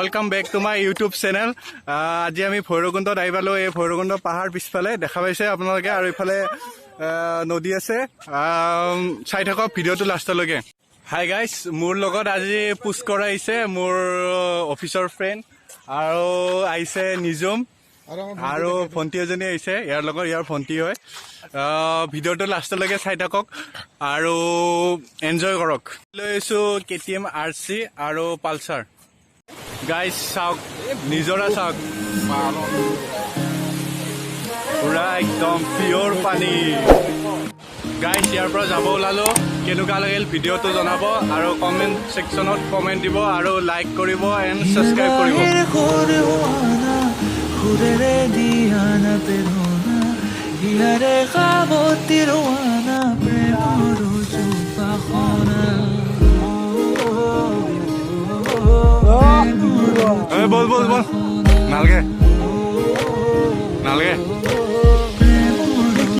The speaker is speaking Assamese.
Welcome back to my YouTube channel. আজি আমি ভৈৰৱকুণ্ডত আহি পালোঁ। এই ভৈৰৱকুণ্ড পাহাৰ পিছফালে দেখা পাইছে আপোনালোকে আৰু ইফালে নদী আছে। চাই থাকক ভিডিঅ'টো লাষ্টলৈকে। হাই গাইজ, মোৰ লগত আজি পুষ্কৰ আহিছে, মোৰ অফিচৰ ফ্ৰেণ্ড, আৰু আহিছে নিজুম আৰু ভণ্টি এজনী আহিছে ইয়াৰ লগত, ইয়াৰ ভণ্টি হয়। ভিডিঅ'টো লাষ্টলৈকে চাই থাকক আৰু এনজয় কৰক। লৈ আহিছোঁ কেটিএম আৰ চি আৰু পালচাৰ। গাইজ, চাওক, নিজৰা চাওক, পুৰা একদম পিয়ৰ পানী। গাইজ, ইয়াৰ পৰা যাব ওলালো। কেনেকুৱা লাগিল ভিডিঅ'টো জনাব আৰু কমেণ্ট ছেকশ্যনত কমেণ্ট দিব আৰু লাইক কৰিব এণ্ড ছাবস্ক্ৰাইব কৰিব। সুৰেৰে দিয়ানা প্ৰেৰণা, হিয়াৰে সাৱটি ৰোৱানা প্ৰেমৰ উপাসনা। এই বল বল বল, নালাগে নালাগে।